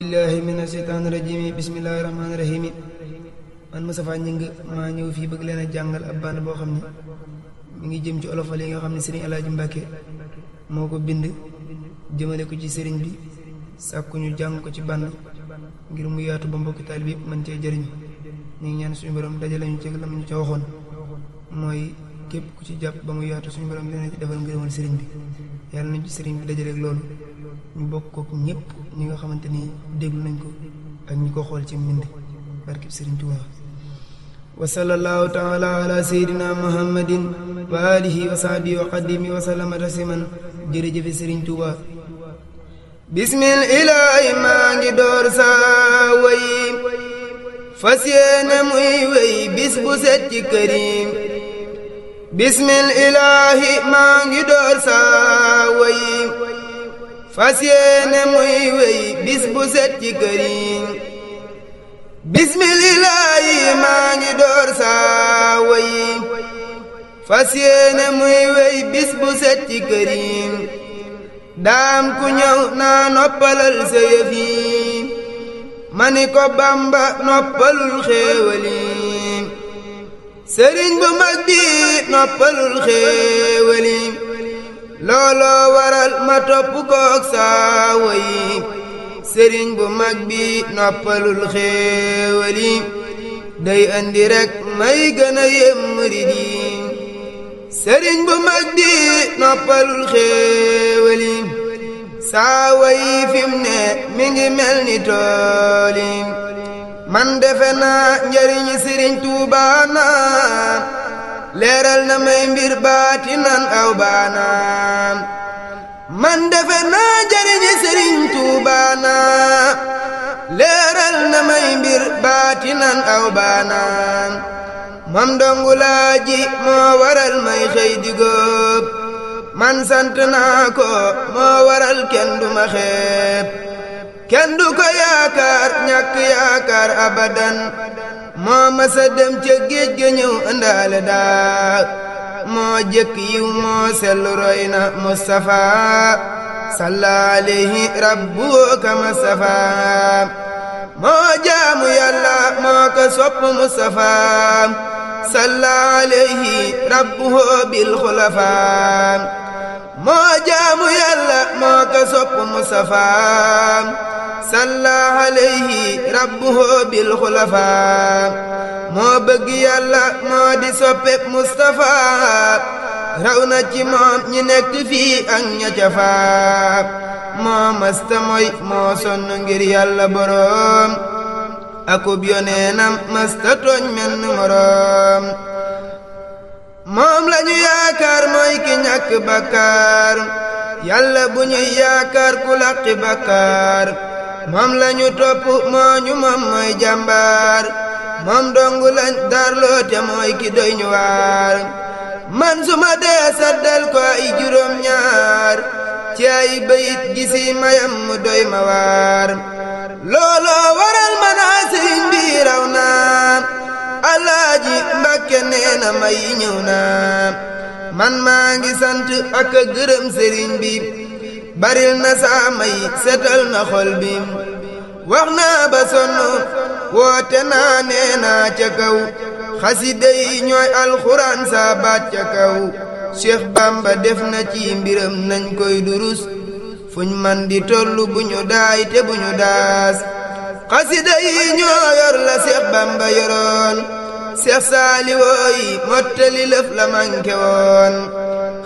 billahi mina shaytaani rajim bismillahi rahmaani rahim man Moustapha Gningue maa ñëw fii bëgg leen a jàngal ab band boo xam ne mi ngi jëm ci olofal yi nga xam ne Serigne El Hadj Mbacke moo ko bind jëmale ko ci Serigne bi sàkku ñu jàng ko ci band ngir mu yaatu ba mbokki taalibe yëpp mën cee jëriñu ñu ngi ñaan suñu borom dajale ñu ci lam ñu ca waxoon mooy képp ku ci jàpp ba mu yaatu suñu borom dina ci defal ngërëmal Serigne bi yàlla nañ ci Serigne bi dajaleeg loolu ñu bokk ko ñëpp ñi nga xamante ni déglu nañ ko ak ñi ko xool ci mbind barkib Serigne Touba wa sallallahu taala ala sayidina muhammadin wa alihi wa sahbihi wa qadimi wa sallama tasliman jërëjëfe Serigne Touba bismil ilaahi maa ngi door saa way fas yéene muy wey bis bu set ci kërim bismil ilaahi maa ngi door saa way fas yéene muy wey bis bu set ci kërim bismillaahi maa ngi door saa way fas yéene muy wey bis bu set ci kërim daam ku ñëw naa noppalal sa yëf yi ma ni ko Bamba noppalul xéewali sëriñ bu mag bi noppalul xéewali looloo waral ma topp kook saa way sëriñ bu mag bi noppalul xéewali day andi rek may gën a yem murid yi sëriñ bu mag bi noppalul xéewali saa way fim ne mi ngi mel ni tooli man defe naa njariñi sëriñ Tuubaa na leeral na may mbir baatinan aw baanaan man defe naa njariñi sëriñ Tuubaa na leeral na may mbir baatinan aw baanaan moom dongu laaji moo waral may xëy di góob man sant naa ko moo waral kenn du ma xeeb kenn du ko yaakaar ñàkk yaakaar abadan moo masa dem ca géej ga ñëw ëndaale daa moo jëkk yiw moo sellu roy na Mustafa salla alayhi rabbu kama safa moo jaamu yàlla moo ko sopp Mustafa salla alayhi rabbu bil xulafa moo jaamu yàlla moo ko sopp Mustafa salla alayhi rabbuhu bil xulafa moo bëgg yàlla moo di soppeb Mustafa raw na ci moom ñi nekk fii ak ña ca faa moo masta moy moo sonn ngir yàlla boroom akub yoneenam masta tooñ menn moroom moom lañu yaakaar mooy ki ñàkk bakkaar yàlla bu ñuy yaakaar ku làqi bakkaar moom lañu topp moo ñu moom mooy jàmbaar moom dongu lañ darloo te mooy ki doy ñu waar man suma dee saddal ko ay juróom ñaar ci ay bayit gisi mayam mu doy ma waar looloo waral manaa sëriñ bi raw naa Alaaji Mbàkke nee na may ñëw naa man maa ngi sant ak a gërëm sëriñ bi baril na saa may setal na xol bi wax naa ba sonn woote naa nee naa ca kaw xasida yi ñooy alxuraan saa baat ca kaw Cheikh Bamba def na ci mbiram nañ koy durus fuñ man di tollu bu ñu daay te bu ñu daas xasida yi ñoo yor la Cheikh Bamba yoroon Cheikh Saaliwoo yi mottali lëf la manke woon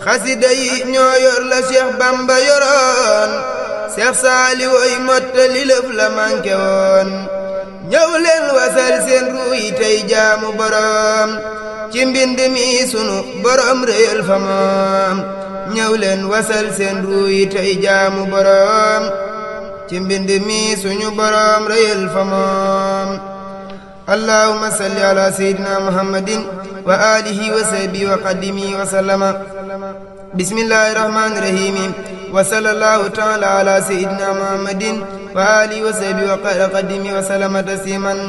xasida yi ñoo yor la Cheikh Bamba yoroon Cheikh Saaliwoo yi mottali lëf la manke woon ñëw leen wasal seen ruu yi tey jaamu boroom ci mbind mi sunu boroom réyal fa moom ñëw leen wasal seen ruu yi tey jaamu boroom ci mbind mi suñu boroom réyal fa moom allahumma salli ala sayyidina muhammadin wa alihi wa sahbihi wa qadimi wa sallama bismillahi rahmani rahim wa sallallahu taala ala sayyidina muhammadin wa alihi wa sahbihi wa qadimi wa sallama tasliman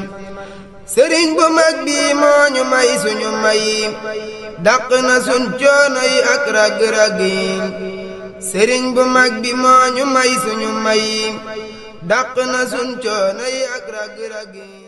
sëriñ bu mag bi moo ñu may suñu may dàq na suñ coono yi ak rag-rag yi sëriñ bu mag bi moo ñu may suñu may dàq na sun coono yi ak rag-rag yi